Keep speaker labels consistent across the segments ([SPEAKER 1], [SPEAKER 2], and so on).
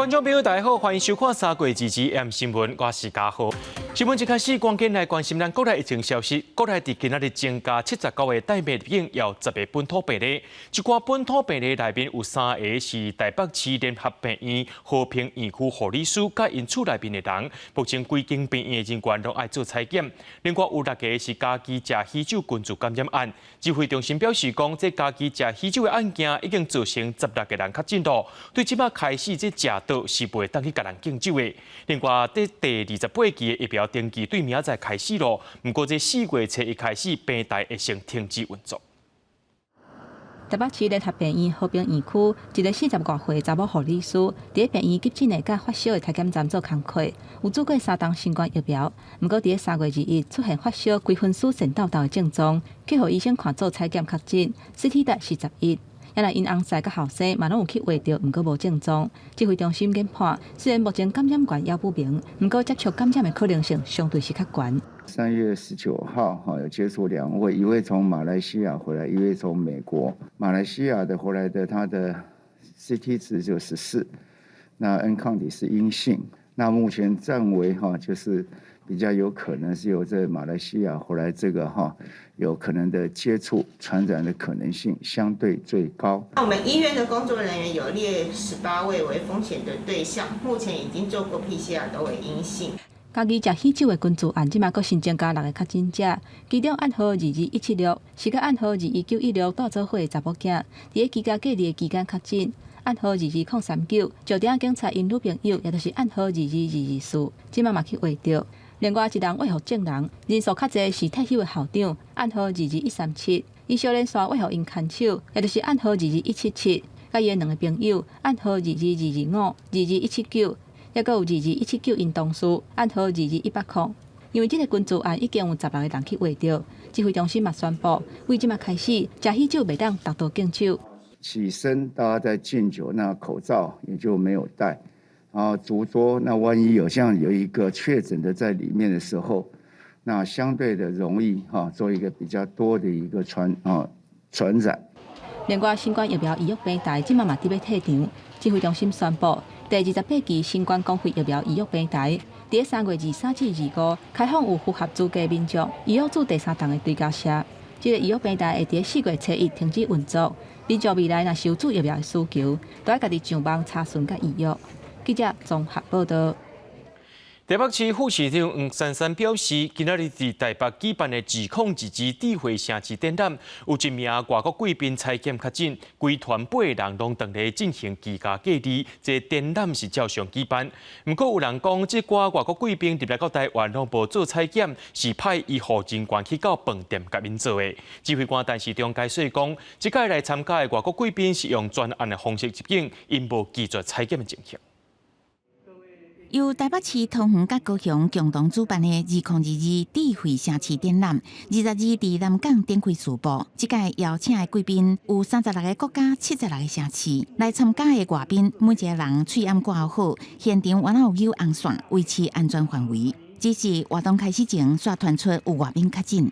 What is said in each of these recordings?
[SPEAKER 1] 觀眾朋友，大家好，歡迎收看三月22 M 新聞，我是嘉豪。新聞一開始，趕緊來關心咱國內疫情消息。國內佇今仔日增加79個帶病入境，有10個本土病例。這寡本土病例內面有三个是台北市聯合病院和平院區護理師佮𪜶厝內面的人。目前規間病院的人員攏愛做採檢。另外有六个是家己食喜酒群聚感染案。指揮中心表示講，這家己食喜酒的案件已經造成16個人確診囉。對這擺開始，這食桌是袂當去共人敬酒的。另外，佇第28期的疫苗登記對明仔載開始囉，毋過這4月初一開始，平台會先停止運作。
[SPEAKER 2] 台北市聯合病院和平院區一个40外歲查某護理師，佇咧病院急診的佮發燒的體檢站做工課，有注過三針新冠疫苗，毋過佇咧3月21出現發燒、規身軀跣沓沓的症狀，去予醫生看做採檢確診，CT 值是11。也若𪜶翁婿佮後生嘛攏有去畫著，毋過無症狀。指揮中心研判，雖然目前感染源猶不明，毋過接觸感染的可能性相對是較懸。
[SPEAKER 3] 3月19號，哈，有接觸兩位，一位從馬來西亞回來，一位從美國。馬來西亞的回來的，他的 CT 值就14，那 N 抗體是陰性。那目前暫為哈，就是比較有可能是由這馬來西亞回來這個哈，有可能的接觸傳染的可能性相對最高。
[SPEAKER 4] 那我們醫院的工作人員有列18位為風險的對象，目前已經做過 PCR 都為陰性。
[SPEAKER 2] 家己食喜酒的群聚案，這馬閣新增加六个確診者，其中案號22176是佮案號21916蹛做伙的查某囝，佇咧居家隔離的期間確診。案號22039，石碇警察𪜶女朋友，也就是案號22224，這馬嘛去畫著。另外一人衛福證人，人數較濟是退休的校長，案號22137，伊小連續餵予𪜶牽手，也就是案號22177，佮伊的兩个朋友，案號22225、22179，抑閣有22179𪜶同事，案號22180。因為這个群聚案已經有16個人去畫著，指揮中心嘛宣布，為這馬開始，食喜酒袂當逐桌敬酒。
[SPEAKER 3] 起身大家在敬酒，那口罩也就沒有戴，然後逐桌，那萬一有像有一個確診的在裡面的時候，那相對的容易哈做一個比較多的一個傳染。
[SPEAKER 2] 另外，新冠疫苗預約平台這馬嘛佇欲退場，指揮中心宣布，第28期新冠公費疫苗預約平台，佇咧3月23至25開放有符合資格民眾預約注第三針的追加射。這个預約平台會佇咧4月初一停止運作。民眾未來若是有注疫苗的需求，都愛家己上網查詢佮預約。記者綜合報道。
[SPEAKER 1] 台北市副市長黃珊珊表示，今仔日佇台北舉辦的2022智慧城市展覽，有一名外國貴賓採檢確診，規團八個人攏當咧進行居家隔離，這展覽是照常舉辦。毋過有人講，這寡外國貴賓入來到台灣攏無做採檢，是派醫護人員去到飯店共𪜶做的。指揮官陳時中解釋講，這擺來參加的外國貴賓是用專案的方式入境，𪜶無拒絕採檢的情形。
[SPEAKER 5] 由台北市桃園佮高雄共同主辦的2022智慧城市展覽，22佇南港展開序幕。這屆邀請的貴賓有36個國家、76個城市來參加的外賓，每一个人喙罨掛好，現場猶有扭紅線，維持安全範圍。只是活動開始前，煞傳出有外賓確診。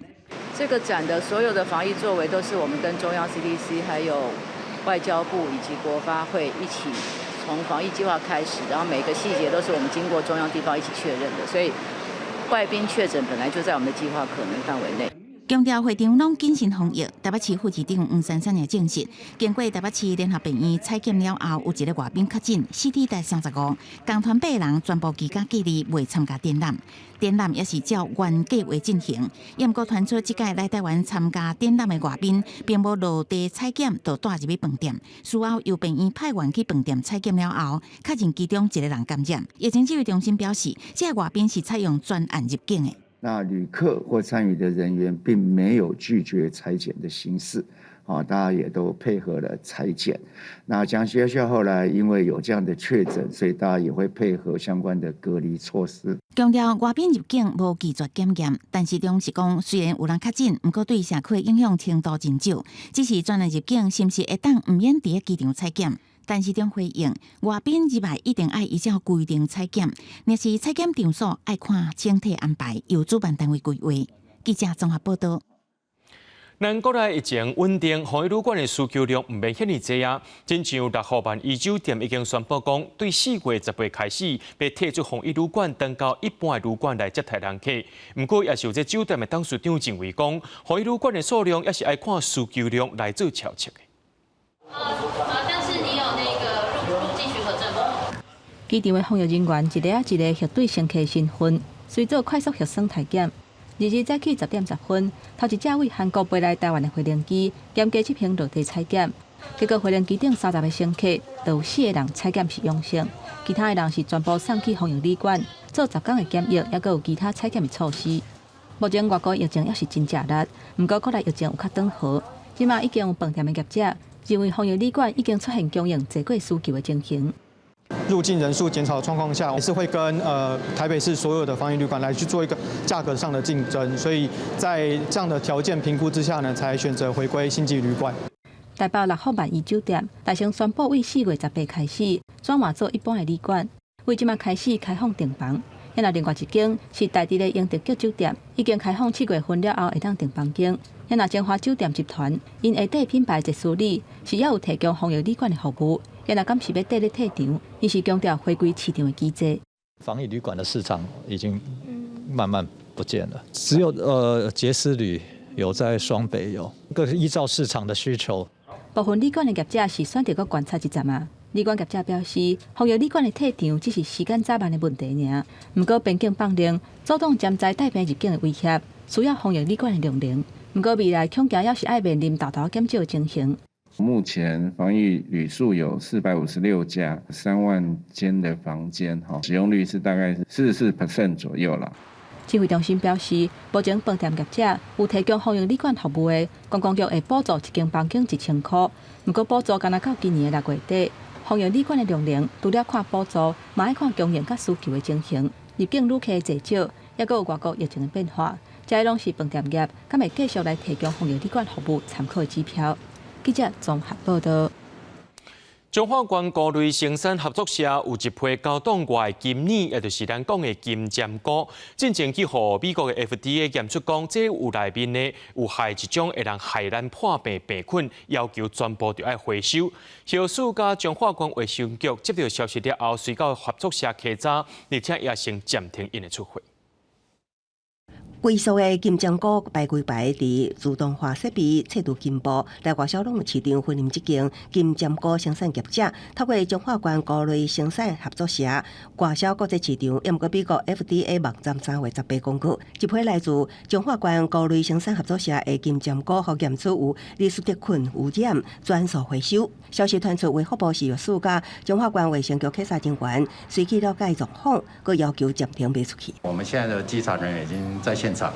[SPEAKER 6] 這個展的所有的防疫作為，都是我們跟中央 CDC、還有外交部以及國發會一起。從防疫計劃開始，然後每個細節都是我們經過中央地方一起確認的，所以外賓確診本來就在我們的計劃可能範圍內。
[SPEAKER 5] 強調會場攏謹慎防疫。台北市副市長黃珊珊也證實，經過台北市聯合病院採檢了後，有一个外賓確診，CT 值35，仝團八人全部居家隔離，未參加展覽。展覽也是照原計劃進行，毋過傳出這屆來台灣參加展覽的外賓，並無落地採檢，就帶入去飯店。事後由病院派員去飯店採檢了後，確認其中一个人感染。疫情指揮中心表示，這个外賓是採用專案入境的。
[SPEAKER 3] 那旅客或參與的人員並沒有拒絕採檢的形式，啊，大家也都配合了採檢。那講學校後來因為有這樣的確診，所以大家也會配合相關的隔離措施。
[SPEAKER 5] 強調外賓入境無拒絕檢驗，但是中是講雖然有人確診，毋過對社區影響程度真少，只是專案入境是毋是會當毋免佇機場採檢？陳時中回應，外賓入來一定愛依照規定採檢，若是採檢場所愛看整體安排，由主辦單位規劃。記者綜合報道。
[SPEAKER 1] 咱國內疫情穩定，防疫旅館的需求量毋免遐爾濟啊。親像樂富萬怡酒店已經宣布講，對4月18開始，欲退出防疫旅館，轉到一般的旅館來接待人客。毋過，也是有這酒店的董事長認為講，防疫旅館的數量也是愛看需求量來做調整的。
[SPEAKER 7] 但是你有那個入境許可證嗎？
[SPEAKER 2] 機場的防疫人員一个仔一个核對乘客身份，隨做快速核酸體檢。2日早起10點10分，頭一隻為韓國飛來台灣的飛行機嚴格執行落地採檢，結果飛行機頂30個乘客，就有四個人採檢是陽性，其他的人是全部送去防疫旅館做10天的檢疫，抑閣有其他採檢的措施。目前外國疫情猶是真正力，毋過國內疫情有較轉好，這馬已經有飯店的業者認為防疫旅館已經出現供應濟過需求的情形。
[SPEAKER 8] 入境人數減少的狀況下，還是會跟台北市所有的防疫旅館來去做一個價格上的競爭，所以在這樣的條件評估之下呢，才選擇回歸星級旅館。
[SPEAKER 2] 台北樂富萬怡酒店大聲宣布，為4月18開始轉換做一般的旅館，為這馬開始開放訂房。若另外一間是台中的英德閣酒店，已經開放7月份了後會當訂房間。若晶華酒店集團𪜶下底品牌捷絲旅是猶有提供防疫旅館的服務。若敢是欲綴咧退場，伊是強調回歸市場的機制。
[SPEAKER 9] 防疫旅館的市場已經慢慢不見了，只有捷絲旅有在雙北有，各依照市場的需求。
[SPEAKER 2] 部分旅館的業者是選擇閣觀察一陣啊。旅館業者表示，防疫旅館的退場只是時間早晚的問題爾。毋過邊境放令阻擋潛在帶病入境的威脅，需要防疫旅館的量能。毋過未來恐驚猶是愛面臨大大減少的情形。
[SPEAKER 10] 目前防疫旅宿有456家，3萬間的房間，哈，使用率是大概是44% 左右啦。
[SPEAKER 2] 指揮中心表示，目前飯店業者有提供防疫旅館服務的，觀光局會補助一間房間1000塊。毋過補助干焦到今年的6月底，防疫旅館的量能除了看補助，嘛愛看供應佮需求的情形。入境旅客濟少，抑閣有外國疫情的變化，這攏是飯店業敢會繼續來提供防疫旅館服務參考的指標。記者綜合報道。
[SPEAKER 1] 彰化縣菇類生產合作社有一批高檔外的金耳，也就是咱講的金針菇，進前去予美國的 FDA 驗出講，這有內面呢有害一種會當害咱破病病菌，要求全部著愛回收。食藥署佮彰化縣衛生局接到消息了後，隨到合作社稽查，而且也先暫停𪜶的出貨。
[SPEAKER 11] 龜縮的金針菇排規排佇自動化設備測度進步，來外銷攏有市場雲林這間金針菇生產業者，透過彰化縣菇類生產合作社外銷國際市場，毋過美國 FDA 網站3月18公告，一批來自彰化縣菇類生產合作社的金針菇，予驗出有李斯特菌污染，全數回收。消息傳出，衛福部食藥署佮彰化縣衛生局稽查人員隨去了解狀況，閣要求暫停賣出去。
[SPEAKER 12] 我們現在的稽查人員已經在現場，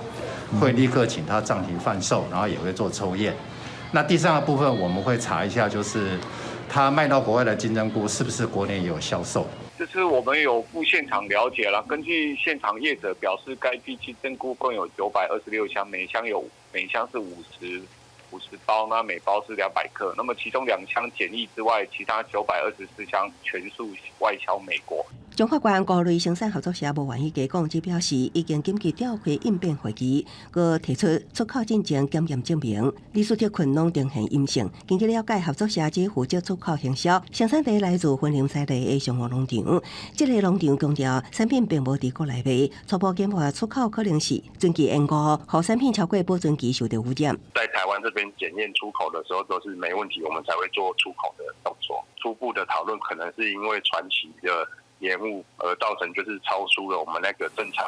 [SPEAKER 12] 會立刻請他暫停販售，然後也會做抽驗。那第三個部分我們會查一下，就是他賣到國外的金針菇是不是國內也有銷售？
[SPEAKER 13] 就是我們有赴現場了解了，根據現場業者表示，該批金針菇共有926箱，每箱是50包，那每包是200克。那麼其中2箱檢疫之外，其他924箱全數外銷美國。
[SPEAKER 11] 彰化縣菇類生產合作社無願意加講，只表示已經緊急召開應變會議，閣提出出口進前檢驗證明。李斯特菌攏呈現陰性。根據了解，合作社只負責出口行銷，生產地來自雲林西麗的上和農場。這个農場強調，產品並無佇國內賣，初步研判出口可能是存期延誤，予產品超過保存期受到污染。
[SPEAKER 14] 在台灣這邊檢驗出口的時候都是沒問題，我們才會做出口的動作。初步的討論可能是因為船期的延誤而造成，就是超出了我們那個正常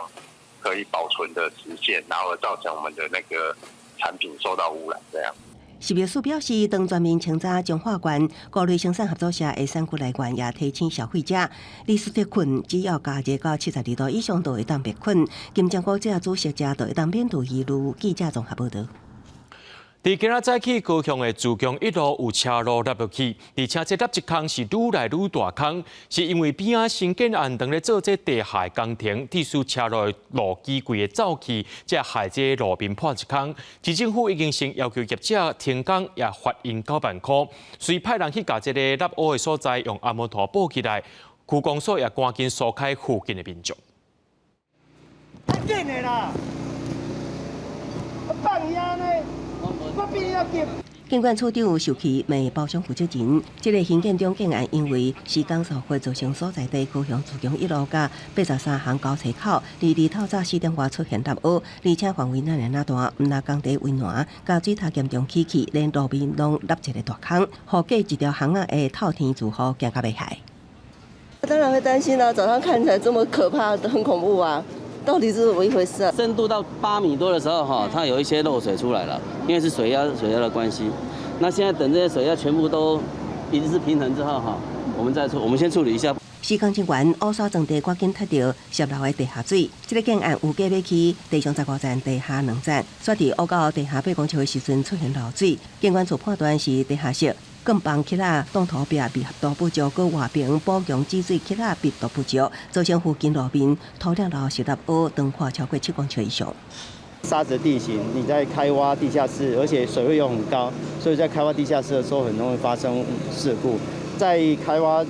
[SPEAKER 14] 可以保存的時限，然後造成我們的那個產品受到污染。這樣。
[SPEAKER 11] 食藥署表示，當全面清查彰化縣菇類生產合作社的產區來源，也提醒消費者，李斯特菌只要加熱到72度以上，就會當滅菌。金針菇只要煮熟食，就會當免除疑慮。記者綜合報道。
[SPEAKER 1] 佇今仔早起，高雄的自強一路有車路凹落去，而且這凹一空是愈來愈大空，是因為邊仔新建案當咧做這地下工程，致使車路的路基規个走去，才害這路面破一空。市政府已經先要求業者停工，也罰𪜶9萬塊，隨派人去共這个凹凹的所在用紅毛塗補起來。區公所也趕緊疏開附近的民眾。
[SPEAKER 15] 較緊的啦，放遐呢。
[SPEAKER 11] 警管處長受氣罵包廂負責人，這个興建中建案因為施工疏忽造成所在地高雄自強一路佮83巷交叉口，佇透早4點外出現塌凹，而且範圍哪爾若大，毋但工地圍欄佮水塔嚴重起去，連路面攏凹一个大空，予隔一條巷仔的透天住戶驚甲欲害。
[SPEAKER 15] 當然會擔心啦，早上看起來這麼可怕，很恐怖啊！到底是怎麼一回事啊？
[SPEAKER 16] 深度到8米多的時候，哈，它有一些漏水出來了，因為是水壓的關係。那現在等這些水壓全部都一直是平衡之後，哈，我們再處，我們先處理一下。
[SPEAKER 11] 施工人員烏沙裝地趕緊拆掉洩漏的地下水。這个建案預計欲起地上15層，地下2層，煞佇挖到地下8公尺的時陣出現漏水。警管處判斷是地下室鋼棒起仔擋土壁密合度不足，閣外爿補強止水起仔密度不足，造成附近路面土壤漏失塌凹，長寬超過7公尺以上。
[SPEAKER 17] 沙質地形，你在開挖地下室，而且水位又很高，所以在開挖地下室的時候很容易發生事故。在開挖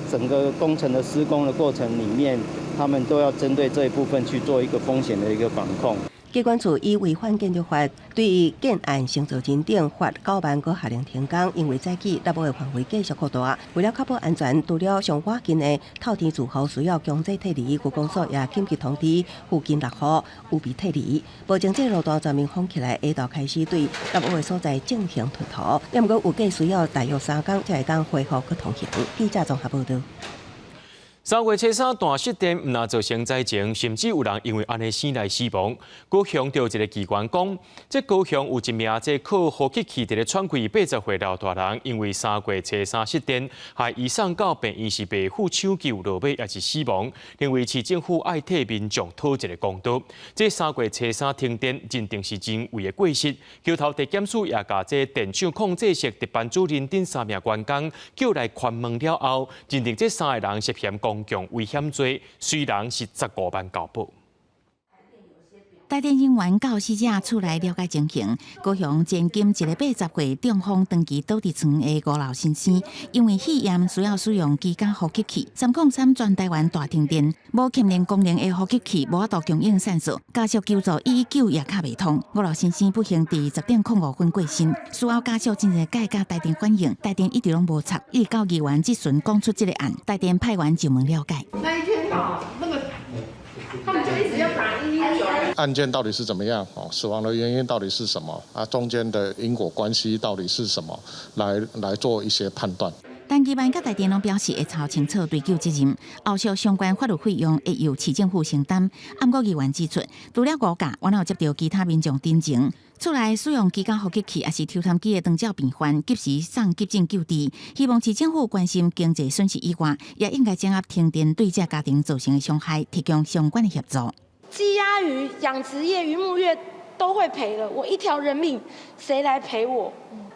[SPEAKER 17] 整個工程的施工的過程裡面，他們都要針對這一部分去做一個風險的一個管控。
[SPEAKER 11] 機關處以違反建築法對建案承造人等罰9萬，閣下令停工，因為早起塌凹的範圍繼續擴大。為了確保安全，除了上倚近的透天住戶需要強制撤離，區公所也緊急通知附近六戶務必撤離。目前這个路段全面封起來，下晝開始對塌凹的所在進行吞土，猶毋過預計需要大約3工才會當恢復閣通行。記者綜合報導。
[SPEAKER 1] 3月初三斷失電，毋但造成災情，甚至有人因為按呢生來死亡。高雄著一个議員講，這高雄有一名這靠呼吸器佇咧喘氣80歲老大人，因為三月初三失電，害伊送到病院是袂赴搶救，落尾也是死亡。認為市政府愛替民眾討一个公道。這三月初三停電，認定是人為的過失。橋頭地檢署也共這電廠控制室值班主任等三名員工叫來盤問了後，認定這三个人涉嫌公共危險罪，隨人是15萬交保。
[SPEAKER 5] 台電人員到死者厝內了解情形，高雄前金一个80歲中風長期倒佇床的吳老先生，因為肺炎需要使用居家呼吸器。303全台灣大停電，無牽連功能的呼吸器無法度供應線索，家屬求助119也敲袂通。吳老先生不幸佇10點05分過身，事後家屬真濟擺佮台電反映，台電一直攏無插，一直到議員質詢講出這个案，台電派員上門了解。
[SPEAKER 18] 那一天哦，那個他們就一直要打119。
[SPEAKER 19] 案件到底是怎麼樣？哦，死亡的原因到底是什麼？啊，中間的因果關係到底是什麼？來做一些判斷。
[SPEAKER 5] 陳其邁佮台電攏表示會查清楚追究責任，後續相關法律費用會由市政府承擔。毋過議員指出，除了吳家，原來有接著其他民眾陳情，厝內使用居家呼吸器抑是抽痰機的長照病患，及時送急診救治。希望市政府關心經濟損失以外，也應該掌握停電對這家庭造成的傷害，提供相關的協助。
[SPEAKER 18] 雞鴨魚養殖業、漁牧業都會賠了，我一條人命，誰來賠我？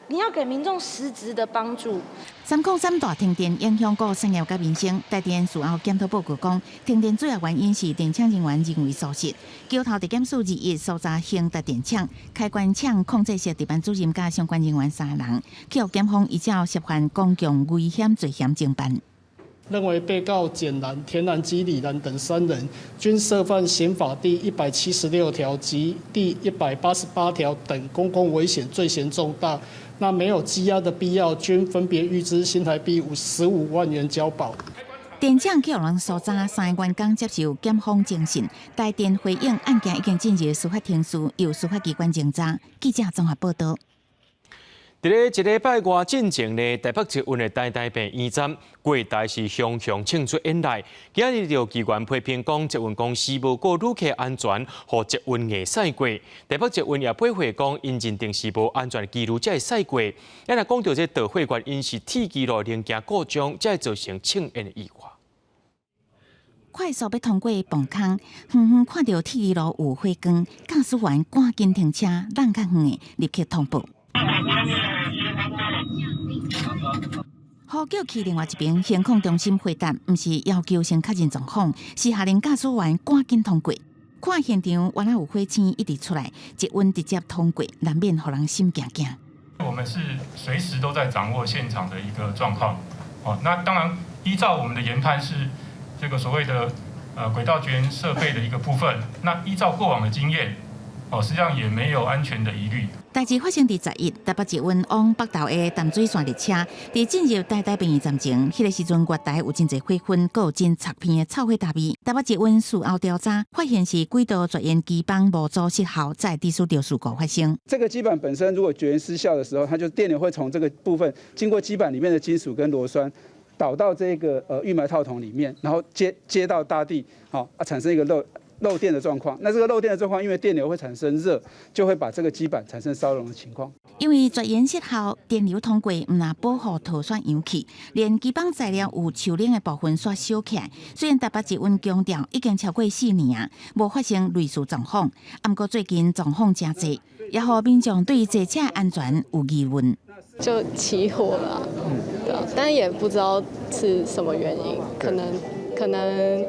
[SPEAKER 18] 你要給民眾實質的幫助。
[SPEAKER 5] 303大停電影響各產業佮民生，台電事後檢討報告講，停電主要原因是電廠人員人為疏失。橋頭地檢署21搜查興達電廠開關廠控制室值班主任佮相關人員三人，去予檢方依照涉犯公共危險罪嫌偵辦。
[SPEAKER 20] 認為被告簡蘭、田蘭及李蘭等三人均涉犯刑法第176條及第188條等公共危險罪嫌重大，那沒有羈押的必要，均分別預支新台幣55萬元交保。
[SPEAKER 5] 電廠去予人搜查，三个員工接受檢方偵訊，台電回應案件已經進入司法程序，由司法機關偵查。記者綜合報導。
[SPEAKER 1] 佇咧一禮拜外進前呢，台北捷運的台大病院站月台是雄雄衝出煙來。今日就議員批評講，捷運公司無顧旅客安全，予捷運硬駛過。台北捷運也駁回講，𪜶認定是無安全疑慮才會駛過。咱若講著這導火原因是鐵支路零件故障，才會造成衝煙的意外。
[SPEAKER 5] 快速欲通過磅空，遠遠看著鐵支路有火光，駕駛員趕緊停車，讓較遠的立刻通報。呼叫器另外一邊，行控中心回答，毋是要求先確認狀況，是下令駕駛員趕緊通過。看現場，原來有火星一直出來，捷運直接通過，難免予人心驚驚。
[SPEAKER 21] 我們是隨時都在掌握現場的一個狀況。哦，那當然依照我們的研判是這個所謂的軌道絕緣設備的一個部分。那依照過往的經驗，哦，實際上也沒有安全的疑慮。
[SPEAKER 5] 代誌發生佇11，台北捷運往北投的淡水線列車，佇進入台大病院站前，彼個時陣月台有真濟火熏，閣有真刺鼻的臭火焦味。台北捷運事後調查，發現是軌道絕緣機板模組失效，才會致使著事故發生。
[SPEAKER 4] 這個基板本身如果絕緣失效的時候，它就電流會從這個部分經過基板裡面的金屬跟螺栓，導到這個預埋套筒裡面，然後接到大地，好啊，產生一個漏電的狀況。那這個漏電的狀況，因為電流會產生熱，就會把這個基板產生燒熔的情況。
[SPEAKER 5] 因為絕緣失效，電流通過，毋但保護套線揚起，連基板材料有受冷的部分煞燒起來。雖然台北捷運強調已經超過4年啊，無發生類似狀況，毋過最近狀況誠濟，也予民眾對坐車安全有疑問。
[SPEAKER 22] 就起火了，對啊，但也不知道是什麼原因，可能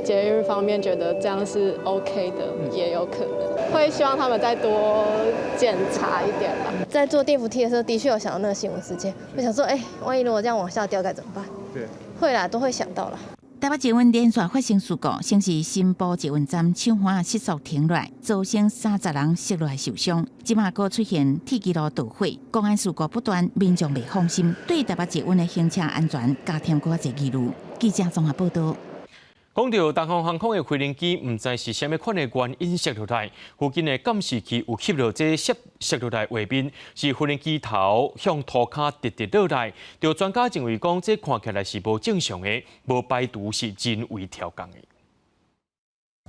[SPEAKER 22] 捷運方面覺得這樣是 OK 的，也有可能會希望他們再多檢查一點吧。
[SPEAKER 23] 在坐電扶梯的時候，的確有想到那個新聞事件，會想說，哎，萬一如果這樣往下掉該怎麼辦？
[SPEAKER 4] 對，
[SPEAKER 23] 會啦，都會想到啦。
[SPEAKER 5] 台北捷運連續發生事故，先是新埔捷運站手環失速停落來，造成30人摔落來受傷。這馬閣出現鐵支路導火，公安事故不斷，民眾袂放心，對台北捷運的行車安全加添閣較濟疑慮。記者綜合報道。
[SPEAKER 1] 講到東方航空的飛行機，毋知是啥物款的原因摔落來，附近的監視器有翕著這摔落來畫面，是飛行機頭向塗跤直直落來。著專家認為講，這看起來是無正常的，無排除是人為調降的。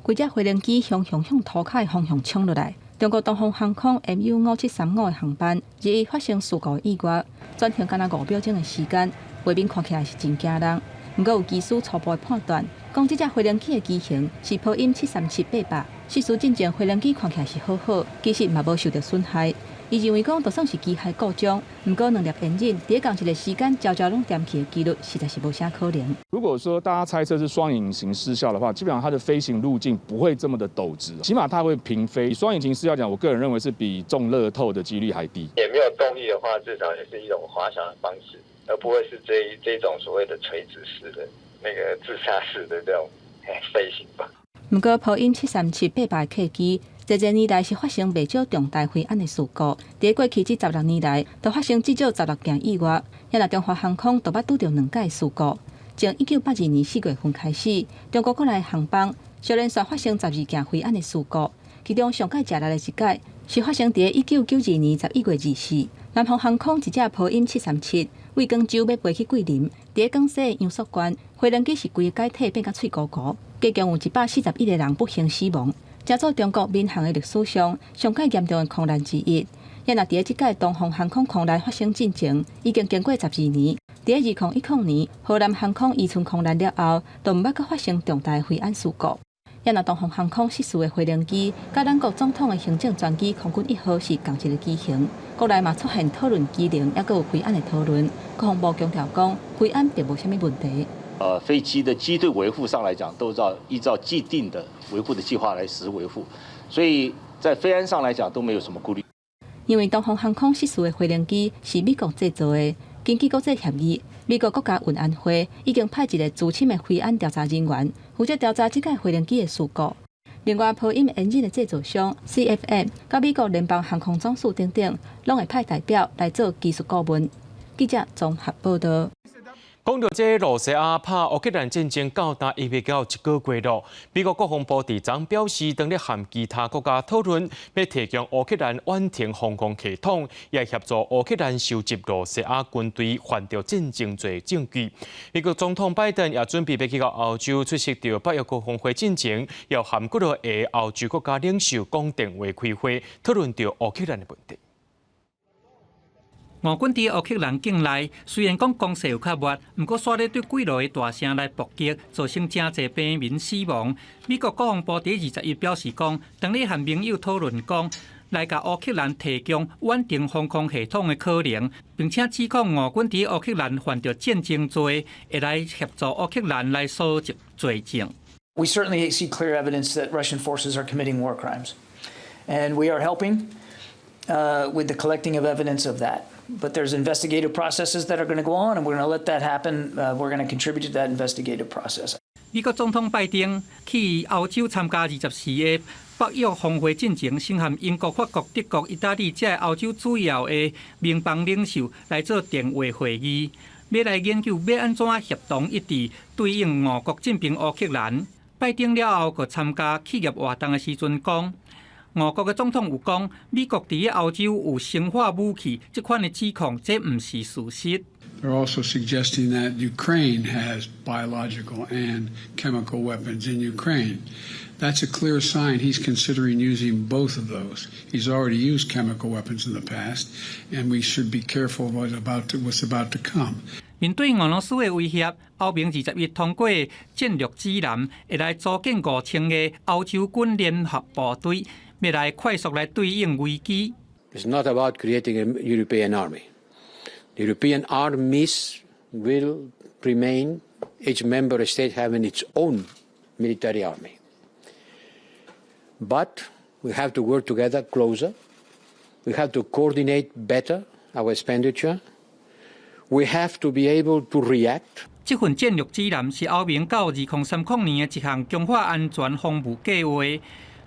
[SPEAKER 2] 規隻飛行機雄雄向塗跤的方向衝落來。中國東方航空 MU 5735的航班，日發生事故意外，轉停敢若5秒鐘的時間，畫面看起來是真驚人。毋過有機師初步的判斷，講這隻飛行機的機型是波音737-800，失事進前飛行機看起來是好好，其實嘛無受著損害。伊認為講，就算是機械故障，毋過兩粒引擎佇仝一個時間焦焦攏點起的幾率，實在是無啥可能。
[SPEAKER 24] 如果說大家猜測是雙引擎失效的話，基本上它的飛行路徑不會這麼的陡直，起碼它會平飛。雙引擎失效講，我個人認為是比中樂透的幾率還低。
[SPEAKER 25] 也沒有動力的話，至少也是一種滑翔的方式，而不會是這種所謂的垂直式的那個自殺式的這種飛行吧。
[SPEAKER 2] 毋過，波音737-800客機，這幾年來是發生袂少重大飛安的事故。佇過去這16年來，都發生至少16件意外。也若中華航空都捌拄著兩擺事故。從1982年4月份開始，中國國內航班小連續發生12件飛安的事故，其中上蓋食力的一擺是發生佇1992年11月24，南方航空一隻波音七三七為廣州欲飛去桂林，佇廣西陽朔縣，飛行機是規个解體變甲碎糊糊，共有141個人不幸死亡。成做中國民航的歷史上上蓋嚴重的空難之一。也若佇這擺東方航空空難發生進前，已經經過12年。佇2010年，荷蘭航空伊春空難了後，就毋捌閣發生重大飛安事故。也若東方航空失事的飛行機，佮咱國總統的行政專機空軍一號是仝一個機型，國內嘛出現討論機能，抑閣有飛安的討論。國防部強調講，飛安並無啥物問題。
[SPEAKER 26] 飛機的機隊維護上來講，都依照既定的維護的計劃來實施維護，所以在飛安上來講都沒有什麼顧慮。
[SPEAKER 2] 因為東方航空失事的飛行機是美國製造的，根據國際協議，美國國家運安會已經派一個資深的飛安調查人員，負責調查這架飛行機的事故。另外，波音引擎的製造商 CFM、佮美國聯邦航空總署等等，攏會派代表來做技術顧問。記者綜合報道。
[SPEAKER 1] 講著這羅西亞拍烏克蘭戰爭到今一月到一個月咯，美國國防部長表示，當咧和其他國家討論，欲提供烏克蘭遠程防空系統，也協助烏克蘭收集羅西亞軍隊犯著戰爭罪證據。美國總統拜登也準備欲去到歐洲出席著北約高峰會進前，又和幾个歐洲國家領袖講電話開會，討論著烏克蘭的問題。
[SPEAKER 27] 俄軍佇烏克蘭境內，雖然講攻勢有較熱，毋過煞咧對幾落个大城來爆擊，造成誠濟平民死亡。美國國防部佇21表示講，當咧和盟友討論講，來共烏克蘭提供遠程防空系統的可能，並且指控俄軍佇烏克蘭犯著戰爭罪，會來協助烏克蘭來搜集罪證。
[SPEAKER 28] We certainly see clear evidence that Russian forces are committing war crimes, and we are helping with the collecting of evidence of that. But there's investigative processes that are going to go on, and we're going to let that happen. We're going to contribute to that investigative process.
[SPEAKER 27] 美國總統拜登去歐洲參加24個北約峰會進前，先和英國、法國、德國、意大利這个歐洲主要的盟邦領袖來做電話會議，欲來研究欲按怎協同一致對應俄國進兵烏克蘭。拜登了後，閣參加企業活動的時陣講，俄國的總統有講，美國佇咧歐洲有生化武器這款的指控，這毋是事實。
[SPEAKER 3] They're also suggesting that Ukraine has biological and chemical weapons in Ukraine. That's a clear sign he's considering using both of those. He's already used chemical weapons in the past, and we should be careful what's about to come.
[SPEAKER 27] 面對俄羅斯的威脅，歐盟21通過戰略指南，會來組建5000個歐洲軍聯合部隊，欲來快速來對應危機。
[SPEAKER 6] It's not about creating a European army. The European armies will remain each member state having its own military army. But we have to work together closer. We have to coordinate better our expenditure. We have to be able to react.
[SPEAKER 27] 這份戰略指南是歐盟到2030年的一項強化安全防務計劃，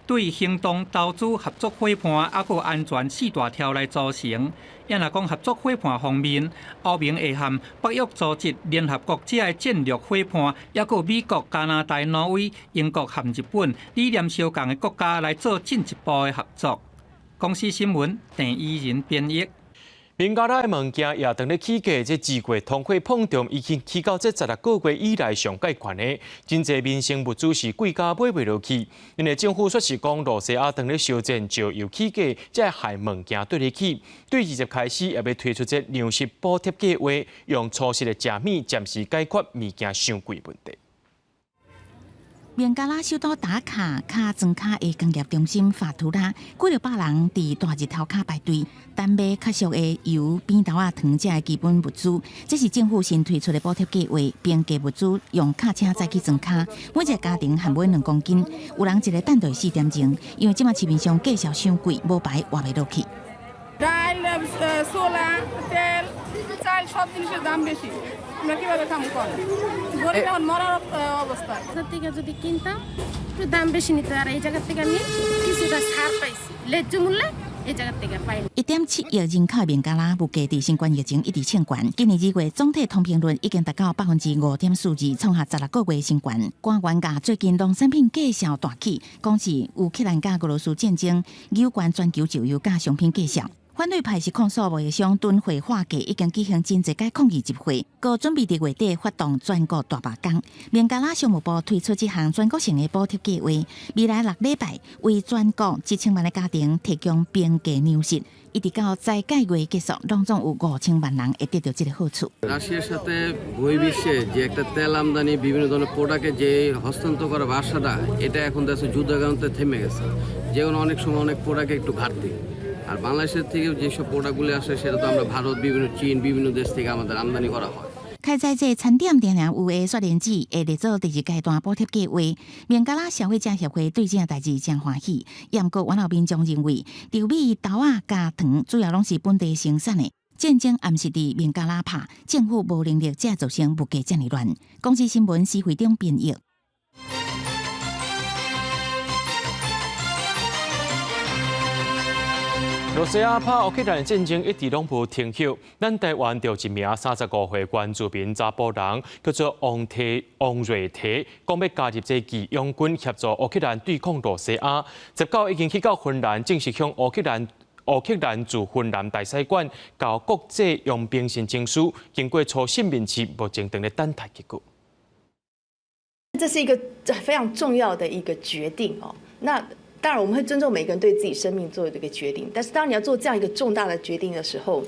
[SPEAKER 27] 對行動、投資、合作夥伴，抑閣安全四大條來組成。抑若講合作夥伴方面，歐盟會和北約組織、聯合國這个戰略夥伴，抑閣美國、加拿大、挪威、英國和日本理念相仝的國家來做進一步的合作。公視新聞鄭伊仁編譯。
[SPEAKER 1] 孟加拉的物件也當咧起價，這二月通貨膨脹已經起到這16個月以來上蓋懸的，真濟民生物資是貴甲買袂落去。𪜶的政府說是講，羅西亞當咧燒戰，石油起價，才會害物件綴咧起。對20開始也欲推出這糧食補貼計劃，用粗實的食物暫時解決物件傷貴問題。
[SPEAKER 5] 孟加拉首都達卡較莊跤的工業中心法圖拉，幾若百人佇大日頭跤排隊，等買較俗的油、扁豆仔、糖這个基本物資。這是政府新推出的補貼計劃，平價物資用卡車載去莊跤，每一個家庭限買2公斤。有人一个等著4點鐘，因為這馬市面上價數傷貴，無排活袂落去。
[SPEAKER 7] ডাল ছোলা তেল চাল সব জিনিসের দাম বেশি আমরা কিভাবে খাবো কন গরিব এখন মরার অবস্থা।
[SPEAKER 8] থেকে যদি কিনতাম একটু দাম বেশি নিত আর এই জায়গার থেকে আমি কিছুটা ছাড় পাইছি ন্যায্য মূল্যে এই জায়গার থেকে পাই।
[SPEAKER 5] 1.7億人口的孟加拉，物價佇新冠疫情一直衝懸。今年2月總體通膨率已經達到5.42%，創下16個月新高。官員共最近農產品價數大起，講是烏克蘭佮俄羅斯戰爭有關全球石油佮商品價數。反對派是控訴貿易商囤貨喊價，已經舉行真濟屆抗議集會，閣準備佇月底發動全國大罷工。孟加拉商務部推出這項全國性的補貼計劃，未來6禮拜為全國1000萬个家庭提供平價糧食，一直到齋戒月結束，攏總有5000萬人會得著這个好處。
[SPEAKER 9] রাশিয়ার সাথে বহির্বিশ্বে যে একটা তেল আমদানি বিভিন্ন ধরনের প্রোডাক্টের যে হস্তান্তর করার বাসাটা এটা এখন দেশে যুদ্ধ কারণে থেমে গেছে, যেমন অনেক সময় অনেক প্রোডাক্টে একটু ঘাটতি। আর বাংলাদেশের থেকে যেসব প্রোডাক্টগুলি আসে সেটা তো আমরা ভারত বিভিন্ন চীন বিভিন্ন দেশ থেকে আমাদের আমদানি করা হয়।
[SPEAKER 5] 開在這餐點定定有的雪蓮子會列做第二階段補貼計劃。孟加拉消費者協會對這個代誌誠歡喜，毋過原有民眾認為，稻米、豆仔、加糖主要攏是本地生產的，戰爭暗是佇孟加拉拍，政府無能力才造成物價遮爾亂。公視新聞施惠中編譯。
[SPEAKER 1] 羅西亞拍烏克蘭戰爭一直攏無停歇，咱台灣就一名35歲原住民查埔人，叫做王提王瑞提，講欲加入這義勇軍協助烏克蘭對抗羅西亞。19已經去到芬蘭，正式向烏克蘭駐芬蘭大使館交國際傭兵申請書，經過初審面試，目前正咧等待結果。
[SPEAKER 10] 這是一個非常重要的一個決定哦。那當然，我們會尊重每個人對自己生命做這個決定。但是，當你要做這樣一個重大的決定的時候，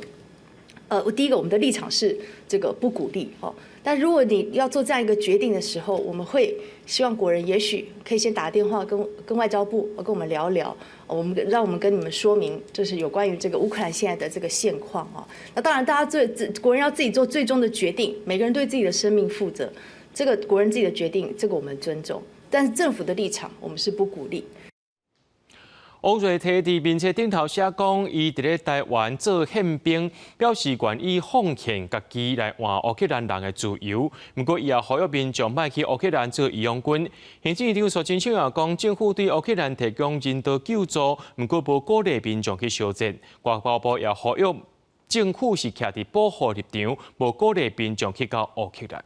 [SPEAKER 10] 第一個，我們的立場是這個不鼓勵哦。但如果你要做這樣一個決定的時候，我們會希望國人也許可以先打電話跟外交部跟我們聊一聊，我們讓我們跟你們說明，就是有關於這個烏克蘭現在的這個現況啊。那當然，大家最自國人要自己做最終的決定，每個人對自己的生命負責，這個國人自己的決定，這個我們尊重。但是政府的立場，我們是不鼓勵。
[SPEAKER 1] 王瑞提佇面冊頂頭寫講，伊佇咧台灣做憲兵，表示願意奉獻家己來換烏克蘭人的自由。毋過，伊也呼籲民眾莫去烏克蘭做義勇軍。行政院長蘇貞昌也講，政府對烏克蘭提供人道救助，毋過無鼓勵民眾去相戰。外交部也呼籲政府是徛佇保護立場，無鼓勵民眾去到烏克蘭。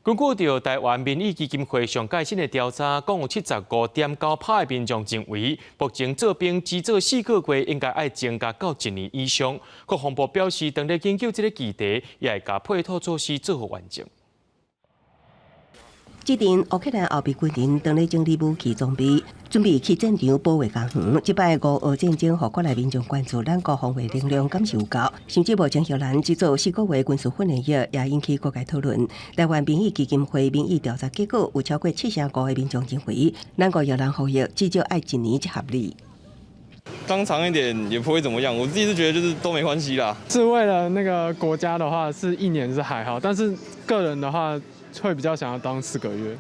[SPEAKER 1] 根據著臺灣民意基金會上蓋新的調查，講有75.9%的民眾認為，目前做兵只做四個月，應該愛增加到一年以上。國防部表示，當咧研究這個議題，也會共配套措施做好完整。
[SPEAKER 11] 這陣烏克蘭後備軍人當咧整理武器裝備，準備去戰場保衛家園。這擺烏俄戰爭，予國內民眾關注，咱國防衛能量敢是有夠？甚至目前荷蘭只做四個月軍事訓練營，也引起各界討論。臺灣民意基金會民意調查結果，有超過75%的民眾認為，咱國役人服役至少愛一年才合理。
[SPEAKER 12] 當長一點也不會怎麼樣，我自己是覺得就是都沒關係啦。
[SPEAKER 13] 是為了那個國家的話，是一年是還好，但是個人的話，會比較想要當四個月，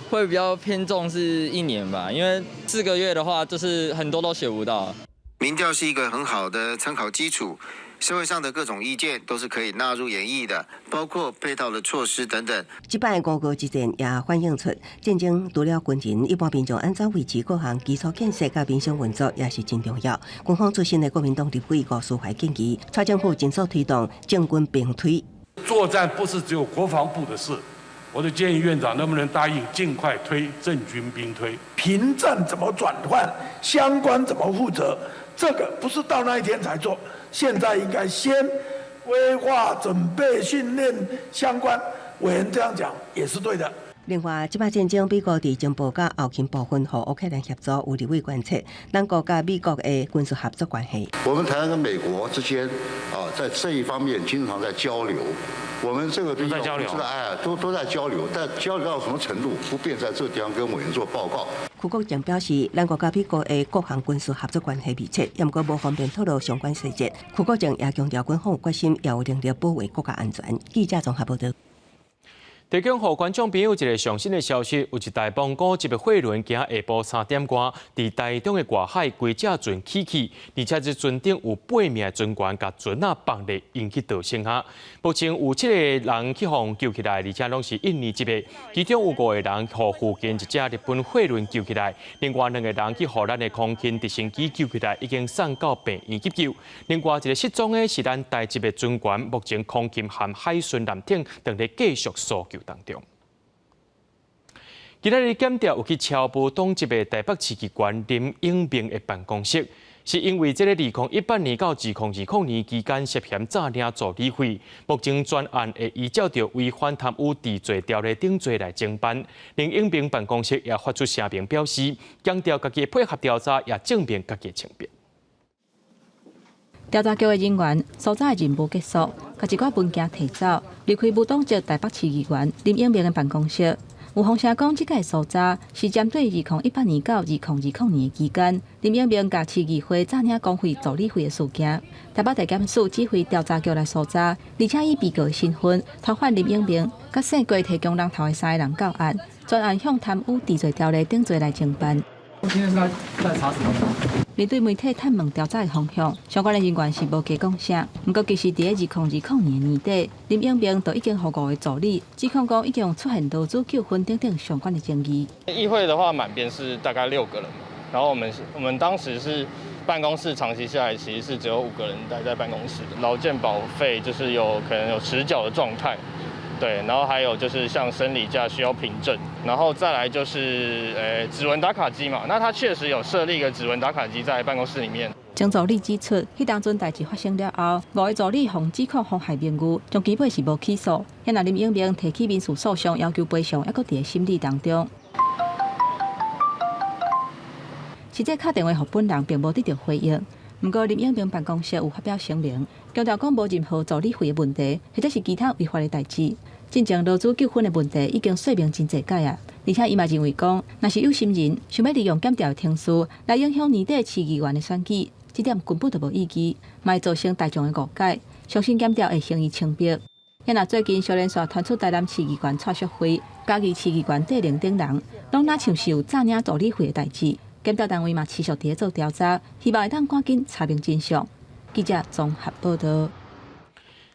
[SPEAKER 14] 會比較偏重是一年吧，因為四個月的話，就是很多都學不到。
[SPEAKER 15] 民調是一個很好的參考基礎，社會上的各種意見都是可以納入研議的，包括配套的措施等等。
[SPEAKER 11] 這擺烏俄之戰也反映出戰爭除了軍人，一般民眾按怎維持各項基礎建設佮民生運作也是真重要。軍方出身的國民黨立委吳斯懷建議，蔡政府盡速推動政軍兵推。
[SPEAKER 16] 作戰不是只有國防部的事。我就建議院長能不能答應盡快推政軍兵推？
[SPEAKER 17] 憑證怎麼轉換，相關怎麼負責？這個不是到那一天才做，現在應該先規劃、準備、訓練相關。委員這樣講也是對的。
[SPEAKER 11] 另外，這擺戰爭，美國佇情報佮後勤部分，予烏克蘭協助，有立委關切，咱國佮美國的軍事合作關係。
[SPEAKER 19] 我們台灣跟美國之間啊，在這一方面經常在交流。我們這個都在交流，哎，都在交流，但交流到什麼程度，不便在這個地方跟委員做報告。
[SPEAKER 11] 邱國正表示，咱國佮美國的各項軍事合作關係密切，毋過無方便透露相關細節。邱國正也強調，軍方有決心，也有能力保衛國家安全。記者綜合報道。
[SPEAKER 1] 提供予觀眾朋友一個上新的消息，有一台蒙古籍的貨輪，今下晡3點外，佇台中的外海，規隻船起去，而且這船頂有八名的船員，共船仔放咧，引起逃生下。目前有七個人去予救起來，而且攏是印尼籍的，其中有五個人予附近一隻日本貨輪救起來，另外兩個人去予咱的空勤直升機救起來，已經送到病院急救。另外一個失蹤的是咱台籍的船員，目前空勤和海巡艦艇正咧繼續搜救當中。今仔日檢調有去敲無黨籍的台北市議員林永明的辦公室，是因為這个2018年到2020年期間涉嫌詐領助理費，目前專案會依照著違反貪污治罪條例等罪來偵辦。林永明辦公室也發出聲明表示，強調家己配合調查，也證明家己清白。
[SPEAKER 2] 調查局的人員搜查的任務結束，共一寡文件提走，離開無黨籍台北市議員林永明的辦公室。有風聲講，這擺搜查是針對2018年到2020年的期間，林永明共市議會詐領公費助理費的事件。台北地檢署指揮調查局來搜查，而且以被告的身份傳喚林永明，佮姓郭提供人頭的三个人到案，專案向貪污治罪條例等罪來偵辦。
[SPEAKER 29] 今天是在在查什麼？
[SPEAKER 2] 面對媒體探問調查的方向，相關的人員是無加講啥。毋過，其實佇2020年年底，林永明就已經予五個助理指控講已經出現勞資糾紛等等相關的爭議。
[SPEAKER 30] 議會的話，滿編是大概六個人，然後我們當時是辦公室長期下來，其實是只有五個人待在辦公室。勞健保費就是有可能有遲繳的狀態。對，然後還有就是像生理假需要憑證，然後再來就是指紋打卡機嘛，那他確實有設立一個指紋打卡機在辦公室裡面。
[SPEAKER 2] 前助理指出，彼當陣代誌發生了後，五個助理予指控妨害名譽，終其尾是無起訴。現在林永明提起民事訴訟，要求賠償，猶閣佇咧審理當中。實際敲電話予本人並無得到回應。毋過林永明辦公室有發表聲明，強調講無任何助理費的問題，或者是其他違法的代誌。進前勞資糾紛的問題已經說明真濟擺啊，而且伊嘛認為講，若是有心人想欲利用檢調的程序來影響年底市議員的選舉，這點根本就無意義，嘛會造成大眾的誤解。相信檢調會還伊清白。現在最近小連續傳出台南市議員蔡淑慧、嘉義市議員戴玲等人，攏若像是有詐領助理費的代誌。檢調單位嘛持續佇咧做調查，希望會當趕緊查明真相。記者綜合報道。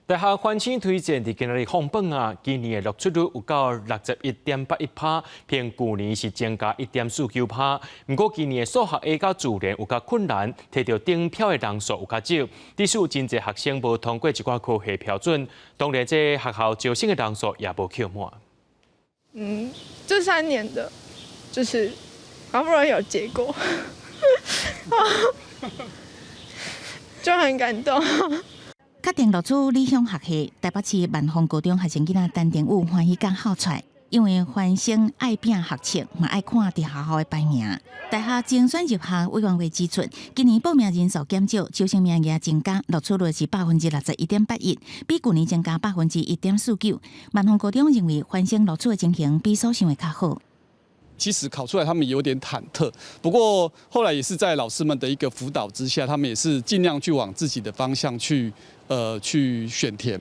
[SPEAKER 1] 大學繁星推薦佇今仔日放榜啊！今年的錄取率有到61.81%，比舊年是增加1.49%。毋過今年的數學 A 佮自然有較困難，提著頂標的人數有較少，致使有真濟學生無通過一寡科系標準。當然，這學校招生的人數也無扣滿。
[SPEAKER 4] 這3年的，就是好不容易有結果，就很感動。
[SPEAKER 5] 確定錄取理想學系，台北市萬芳高中學生囡仔陳定宇歡喜甲哭出來，因為繁星愛拼學測，嘛愛看佇學校的排名。大學甄選入學委員會指出，今年報名人數減少，招生名額增加，錄取率是61.81%，比舊年增加1.49%。萬芳高中認為繁星錄取的情形比所想的較好。
[SPEAKER 18] 其實考出來，他們有點忐忑。不過後來也是在老師們的一個輔導之下，他們也是盡量去往自己的方向去選填。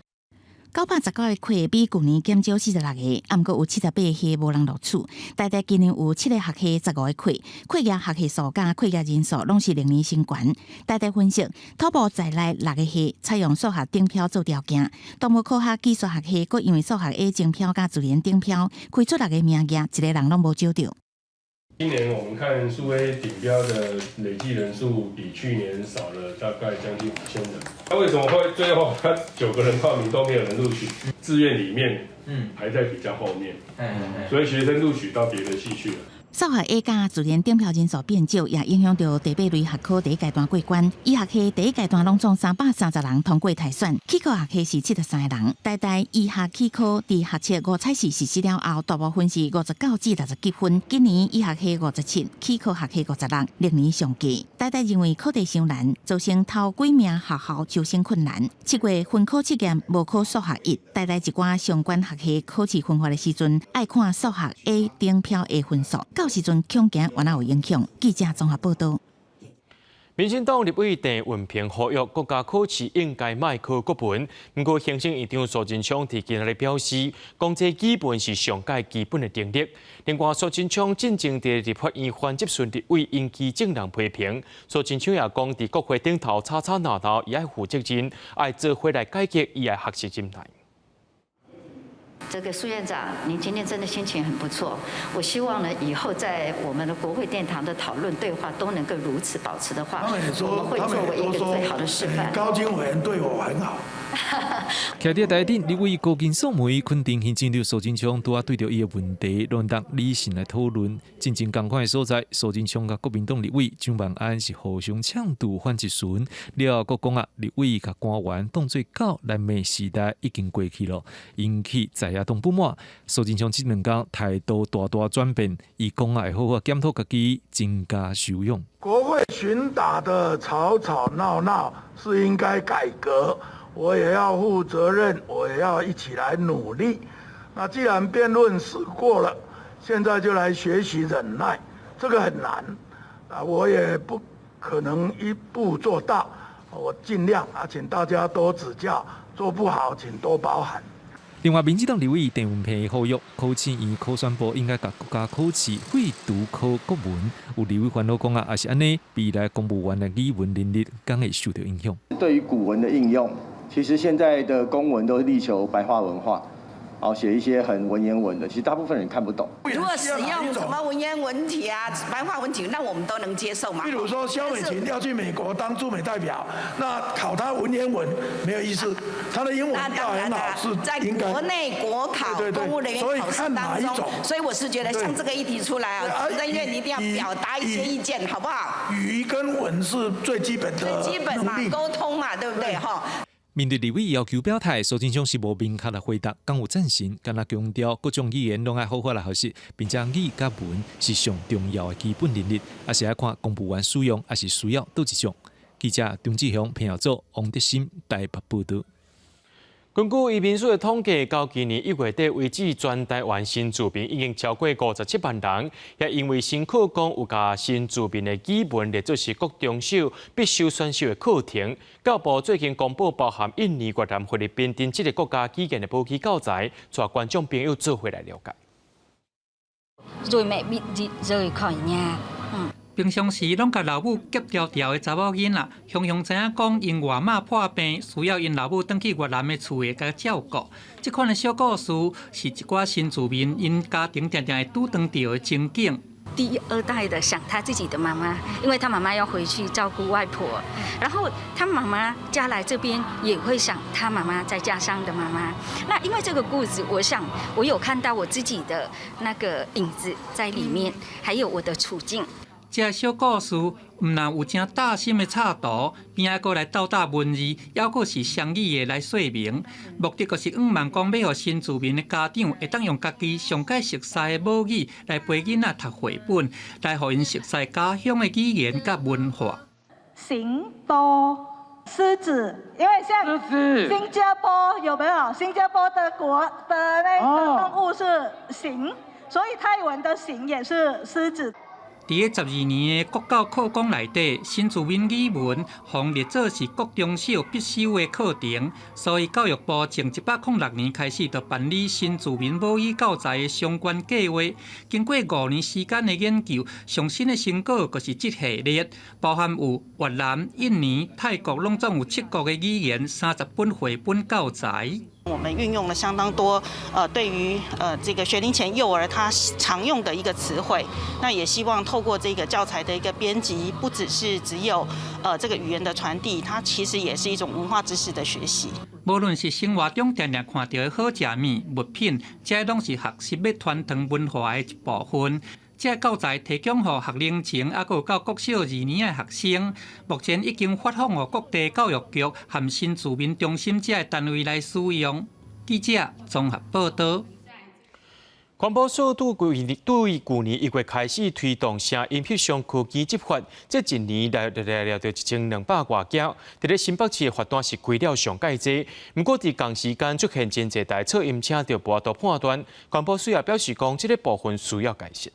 [SPEAKER 5] 919個缺比舊年減少46個，啊，毋過有78系無人錄取。台大今年有七個學系15個缺，缺額學系數佮缺額人數攏是歷年新懸。台大分析，土部在內六個系採用數學頂標做條件，動物科學技術學系閣因為數學 A 精標佮自然頂標，開出六個名額，一個人攏無招著。
[SPEAKER 20] 今年我們看數 A 頂標的累計人數比去年少了大概將近5000人。那為什麼會最後他九個人報名都沒有人錄取？志願裡面，排在比較後面，所以學生錄取到別的系去了。
[SPEAKER 5] 數學 A 佮自然頂標人數變少，也影響著第八類學科第一階段過關。醫學系第一階段攏總330人通過篩選，齒科學系是73個人。台大醫學齒科佇學測五彩試實施了後，大部分是59至67分。今年醫學系57，齒科學系56，歷年上低。台大認為考題傷難，造成頭幾名學校招生困難。7月分科測驗無考數學一，台大一寡相關學系考試分發的時陣，愛看數學 A 頂標的分數。到時陣恐驚原來有影響。記者綜合報道。
[SPEAKER 1] 民進黨立委鄭運鵬呼籲國家考試應該莫考國文，毋過行政院長蘇貞昌佇今仔日表示，講這語文是上蓋基本的能力。另外，蘇貞昌進前佇立法院反質詢立委引起眾人批評，蘇貞昌也講佇國會頂頭吵吵鬧鬧，伊愛負責任，愛做伙來改革，伊愛學習忍耐。
[SPEAKER 21] 這個蘇院長，您今天真的心情很不錯。我希望呢，以後在我們的國會殿堂的討論對話都能夠如此保持的話，我們會作為一個最好的示範。
[SPEAKER 17] 高金委員對我很好。
[SPEAKER 22] 徛佇台頂，立委高金素梅肯定行政長蘇貞昌拄仔對著伊的問題，攏當理性來討論。真正仝款的所在，蘇貞昌佮國民黨立委蔣萬安是互相嗆杜反質詢，了後閣講啊，立委共官員當做狗來罵時代已經過去咯，引起在野黨不滿。蘇貞昌這兩工態度大大轉變，伊講啊會好好檢討家己，增加修養。
[SPEAKER 17] 國會詢答的吵吵鬧鬧是應該改革。我也要負責任，我也要一起來努力。那既然辯論試過了，現在就來學習忍耐，這個很難啊，我也不可能一步做到，我盡量啊，請大家多指教，做不好請多包涵。
[SPEAKER 22] 另外，民進黨立委鄭運鵬呼籲考試院考選部應該共國家考試廢除考國文。有立委煩惱講啊，若是按呢，未來公務員的語文能力敢會受著影響。
[SPEAKER 23] 對於古文的應用，其實現在的公文都力求白話文化，哦，寫一些很文言文的，其實大部分人看不懂。
[SPEAKER 24] 如果使用什麼文言文體啊、白話文體，那我們都能接受嘛。
[SPEAKER 17] 比如說蕭美琴要去美國當駐美代表，那考他文言文沒有意思，他的英文要很好是
[SPEAKER 24] 在國內國考公務人員考試當中，所以我是覺得像這個議題出來啊，行政院一定要表達一些意見，好不好？
[SPEAKER 17] 語跟文是最基本的，
[SPEAKER 24] 最基本嘛，溝通嘛，對不對？哈。
[SPEAKER 22] 面對立委要求表態，蘇貞昌是無明確來回答，敢有贊成，敢若強調各種語言攏愛好好來學習，並且語佮文是上重要的基本能力，抑是愛看公務員使用，抑是需要佗一種。記者張志雄、彭耀祖、王德森台北報導。
[SPEAKER 1] 根據移民署的統計，到今年1月底為止，全台灣新住民已經超過57萬人。也因為新課綱有共新住民的語文列做是國中小必修選修的課程。教育部最近公布包含印尼、越南、菲律賓等這個國家語言的普及教材，帶觀眾朋友做伙來了解。
[SPEAKER 25] Rồi mẹ bị rời khỏi nhà.
[SPEAKER 3] 平常時攏共老母夾牢牢的查某囡仔，雄雄知影講𪜶外媽破病，需要𪜶老母轉去越南的厝會共照顧。這款的小故事是一寡新住民𪜶家庭定定會拄著的情景。
[SPEAKER 21] 第二代的想他自己的媽媽，因為他媽媽要回去照顧外婆，然後他媽媽嫁來這邊也會想他媽媽在家鄉的媽媽。那因為這個故事，我想我有看到我自己的那個影子在裡面，還有我的處境。
[SPEAKER 3] 這小故事毋但有誠貼心的插圖，邊仔閣來鬥搭文字，猶閣是雙語的來說明，目的就是向望講欲予新住民的家長會當用家己上蓋熟似的母語來陪囡仔讀繪本，來予𪜶熟似家鄉的語言佮文化。
[SPEAKER 6] 熊多獅子，因為像新加坡有沒有？新加坡的國的那個動物是熊，所以泰文的熊也是獅子。
[SPEAKER 3] 佇咧12年的國教課綱內底，新住民語文予列做是國中小必修的課程，所以教育部從106年開始就辦理新住民母語教材的相關計劃。經過5年時間的研究，上新的成果就是這系列，包含有越南、印尼、泰國，攏總有七國的語言，30本繪本教材。
[SPEAKER 7] 我們運用了相當多，對於這個學齡前幼兒他常用的一個詞彙，那也希望透過這個教材的一個編輯，不只是只有這個語言的傳遞，它其實也是一種文化知識的學習。
[SPEAKER 3] 無論是生活中定定看著的好食物物品，這攏是學習欲傳承文化的一部分。這教材提供予學齡前，猶閣有到國小二年的學生，目前已經發放予各地教育局和新住民中心這个單位來使用。記者綜合報道。
[SPEAKER 1] 環保署對舊年1月開始推動聲音翕相科技執法，這一年來來掠著1200外件，佇咧新北市的罰單是開了上蓋濟。毋過佇仝時間出現真濟台噪音車，就無法度判斷。環保署也表示講，這个部分需要改善。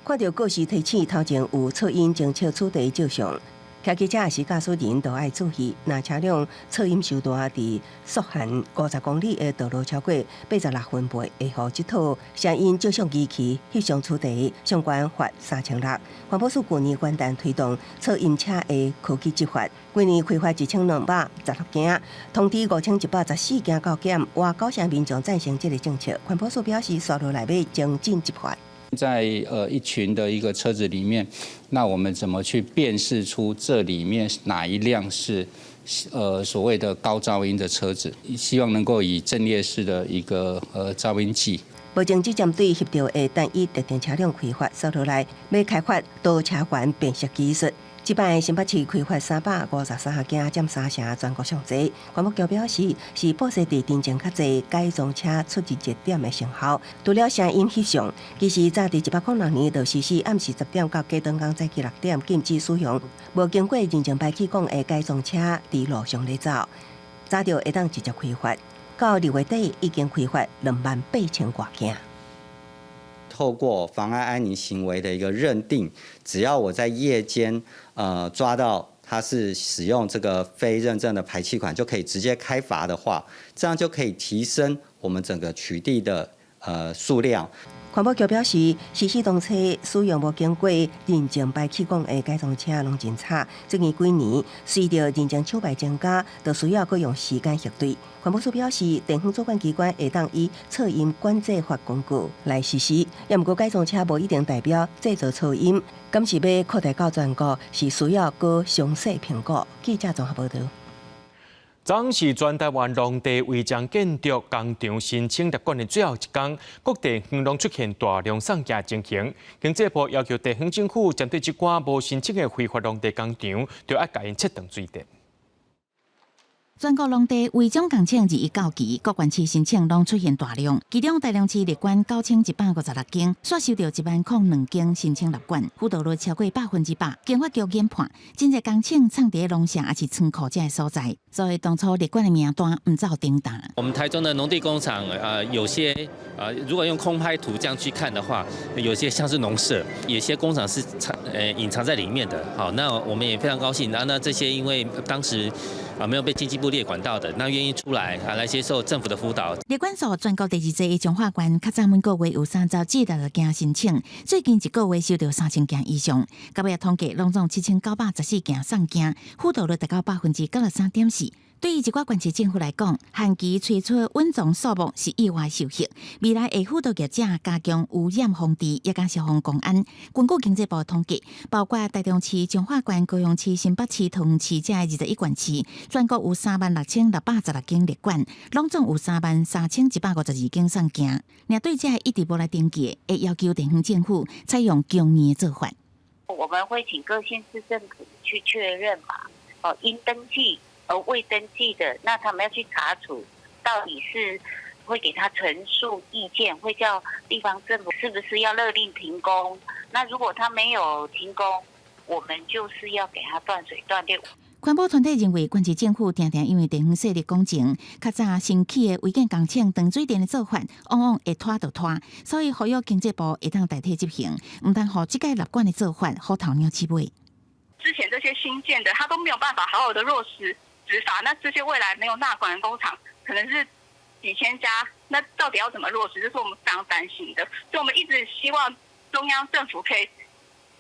[SPEAKER 11] 看著告示提醒頭前有噪音偵測取締照相，騎機車抑是駕駛人都愛注意。若車輛噪音傷大，佇速限50公里的道路超過86分貝，會予這套聲音照相機器翕相取締，上懸罰3600。環保署舊年元旦推動噪音車的科技執法，規年開罰1216件，通知5114件告檢，倚九成民眾贊成這個政策。環保署表示，紲落來欲精進執法。
[SPEAKER 8] 在一群的一個車子裡面，那我們怎麼去辨識出這裡面哪一輛是所謂的高噪音的車子？希望能夠以陣列式的一個噪音計。
[SPEAKER 11] 目前只針對翕著的單一特定車輛開罰，紲落來欲開發多車源辨識技術。這擺新北市開罰353件，佔三成，全國上濟。環保局表示，是布設佇電前較濟改裝車出入熱點的成效。除了聲音翕相，其實早佇106年就實施暗時10點到隔頓工早起6點禁止使用無經過認證排氣管的改裝車佇路上咧走，早就會當直接開罰。到2月底已經開罰28,000外件。
[SPEAKER 9] 透過妨礙安寧行為的一個認定，只要我在夜間抓到他是使用這個非認證的排氣管，就可以直接開罰的話，這樣就可以提升我們整個取締的數量。
[SPEAKER 11] 環保局表示，實施當初使用無經過認證排氣管的改裝車攏真吵。最近幾年，隨著認證廠牌增加，就需要閣用時間核對。環保署表示，地方主管機關會當以噪音管制法公告來實施，也毋過改裝車無一定代表製造噪音，敢是欲擴大到全國，是需要閣詳細評估。記者綜合報導。
[SPEAKER 1] 昨是全台灣農地違章建築工廠申請列管的最後一工，各地方攏出現大量送件情形。經濟部要求地方政府針對這寡無申請的非法農地工廠，著愛共𪜶切斷水電。
[SPEAKER 5] 全國農地違章工廠日益到期，各縣市申請攏出現大量，其中台中市列管9156間，煞收著10,002間申請列管，輔導率超過100%。經發局研判，真濟工廠藏佇農舍抑是倉庫這个所在，所以當初列管的名單毋走頂當。
[SPEAKER 10] 我們台中的農地工廠，有些如果用空拍圖這樣去看的話，有些像是農舍，有些工廠是藏隱藏在裡面的。好，那我們也非常高興。那這些因為當時啊沒有被經濟部列管到的，那願意出來啊來接受政府的輔導。
[SPEAKER 5] 列管所全國第二濟的彰化縣，較早每個月有30至60件申請，最近一個月收到3000件以上。到尾統計，攏總7914件送件，輔導率達到93.4%。對於一寡縣市政府來講，限期催出穩藏數目是意外收穫。未來會輔導業者加強污染防治，也佮消防公安。根據經濟部統計，包括台中市、彰化縣、高雄市、新北市、桃園市這21縣市，全國有36,616間列管，攏總有33,152間送件。若對這一直無來登記，會要求地方政府採用強硬的做法。
[SPEAKER 12] 我們會請各縣市政府去確認嘛，哦，應登記而未登記的，那他們要去查處，到底是會給他陳述意見，會叫地方政府是不是要勒令停工？那如果他沒有停工，我們就是要給他斷水斷電。
[SPEAKER 5] 環保團體認為，縣市政府定定因為地方勢力工程，較早新起的違建工廠斷水電的做法，往往會拖就拖，所以呼籲經濟部會當代替執行，毋通予這屆納管的做法虎頭鳥鼠尾。
[SPEAKER 13] 之前這些新建的，他都沒有辦法好好的落實執法，那這些未來沒有納管的工廠，可能是幾千家，那到底要怎麼落實？這是我們非常擔心的。所以我們一直希望中央政府可以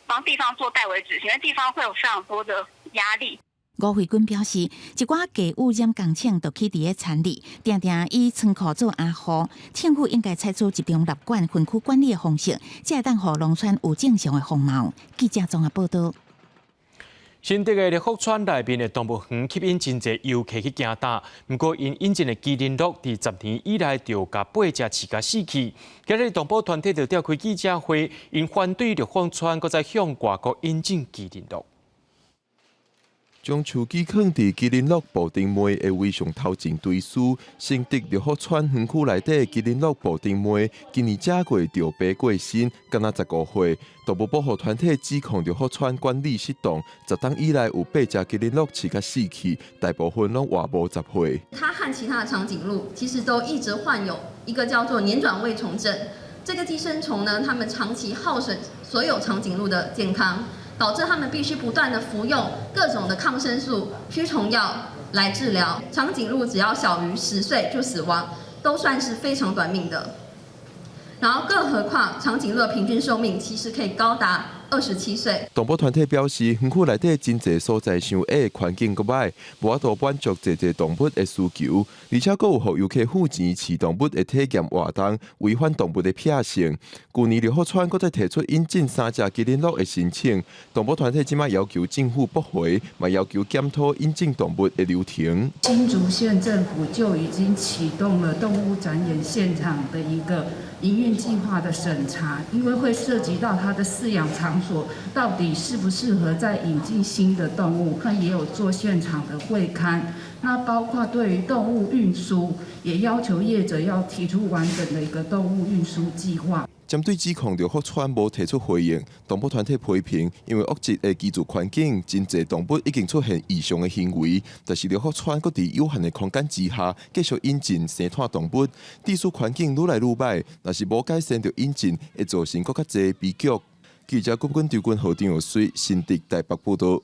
[SPEAKER 13] 幫地方做代為執行，因為地方會有非常多的壓力。
[SPEAKER 5] 吳慧君表示，一寡假污染工廠就起佇咧田裡，定定以倉庫做掩護，政府應該採取集中納管、分區管理的方式，才會當予農村有正常的風貌。記者綜合報導。
[SPEAKER 1] 新竹的六福村內面的動物園吸引真濟遊客去行踏，毋過𪜶引進的麒麟鹿佇10年以來就共八隻飼共死去。今日動保團體就召開記者會，𪜶反對六福村閣再向外國引進麒麟鹿。
[SPEAKER 14] 將手機囥佇麒麟鹿布丁妹的微像頭前追思，新竹六福村園區內底麒麟鹿布丁妹，今年正月就病過身，敢若15歲。動物保護團體指控六福村管理失當，10冬以來有八隻麒麟鹿飼共死去，大部分攏活無10歲。
[SPEAKER 15] 它和其他的長頸鹿其實都一直患有一個叫做捻轉胃蟲症，這個寄生蟲呢，它們長期耗損所有長頸鹿的健康。導致他們必須不斷的服用各種的抗生素、驅蟲藥來治療。長頸鹿只要小於10歲就死亡，都算是非常短命的。然後，更何況長頸鹿的平均壽命其實可以高達27歲。
[SPEAKER 14] 動保團體表示，園區內底真濟所在傷矮，環境閣䆀，無法度滿足濟濟動物的需求，而且閣有予遊客付錢飼動物的體驗活動，違反動物的品性。舊年六福村閣再提出引進三隻麒麟鹿的申請，動保團體這擺要求政府駁回，嘛要求檢討引進動物的流程。
[SPEAKER 16] 新竹縣政府就已經啟動了動物展演現場的一個營運計劃的審查，因為會涉及到它的飼養場所到底適不適合再引進新的動物，他也有做現場的會勘。那包括對於動物運輸，也要求業者要提出完整的一個動物運輸計劃。
[SPEAKER 14] 針對指控，六福村無提出回應。動保團體批評，因為惡質的居住環境，真濟動物已經出現異常的行為。但是六福村閣佇有限的空間之下，繼續引進生湠動物，致使環境愈來愈䆀。若是無改善，就引進會造成閣較濟悲劇。記者郭君、張君、何張有水，新竹台北報導。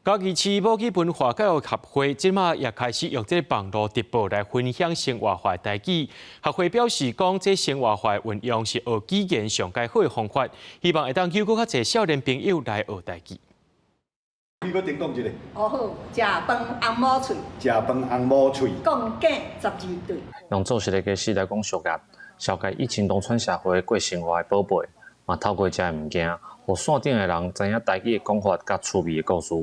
[SPEAKER 1] 嘉義市母語文化教育協會這馬也開始用這個網路直播來分享生活化台語。協會表示講，這生活化運用是學語言上佳好的方法，希望會當誘閣較濟少年朋友來學台語。
[SPEAKER 23] 你閣頂講一個。
[SPEAKER 6] 哦好，食飯紅毛喙。
[SPEAKER 23] 食飯紅毛喙。
[SPEAKER 6] 講囝12對。
[SPEAKER 19] 用做事的家事來講小業，紹介以前農村社會過生活的寶貝，嘛透過這个物件，予線頂的人知影台語的講法佮趣味的故事。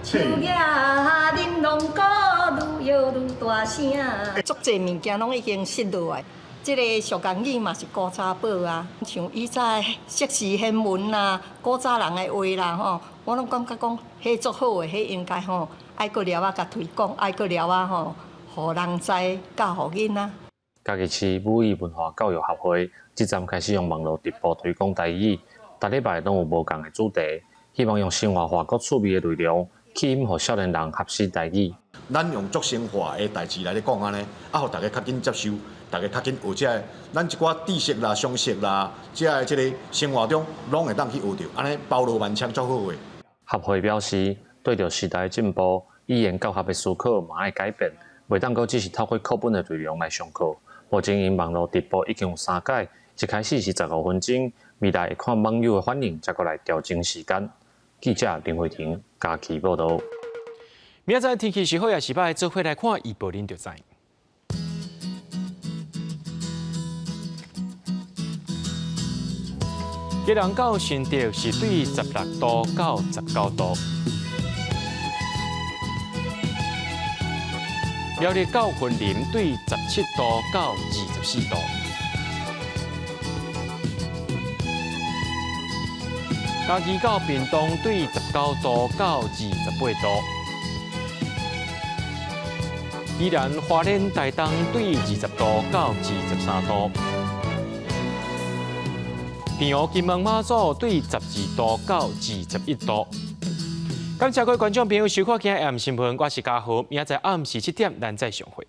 [SPEAKER 6] 樹仔玲瑯鼓，愈搖愈大聲。足濟物件攏已經失落來，這個俗言語嘛是古早寶啊，像以前釋時顯文啦、古早人的話啦吼，我攏感覺講，彼足好的，彼應該吼愛閣了仔共推廣，愛閣了仔吼，予人知，教予囡仔。
[SPEAKER 19] 嘉義市母語文化教育協會這陣開始用網路直播推廣台語，逐禮拜攏有無仝的主題，希望用生活化閣趣味的內容，吸引予少年人學習台語。
[SPEAKER 25] 咱用足生活的代誌來咧講按呢，啊，予大家較緊接受，大家較緊學這个。咱一寡知識啦、常識啦，這个這个生活中攏會當去學著，按呢包羅萬象足好的。
[SPEAKER 19] 協會表示，對著時代進步，語言教學的思考嘛愛改變，袂當閣只是透過課本的內容來上課。目前𪜶網路直播已經有三擺，一開始是15分鐘，未來會看網友的反應，才閣來調整時間。記者林慧婷嘉義報導。
[SPEAKER 1] 明仔載天氣是好抑是䆀，做伙來看預報，恁就知。基隆到新竹是對16度到19度，苗栗到雲林對17度到24度，嘉義到屏東對19度到28度，宜蘭花蓮台東對20度到23度。平湖金門馬祖對12度到21度。感謝各位觀眾朋友收看今日暗新聞，我是嘉豪，明仔載暗時7點，咱再相會。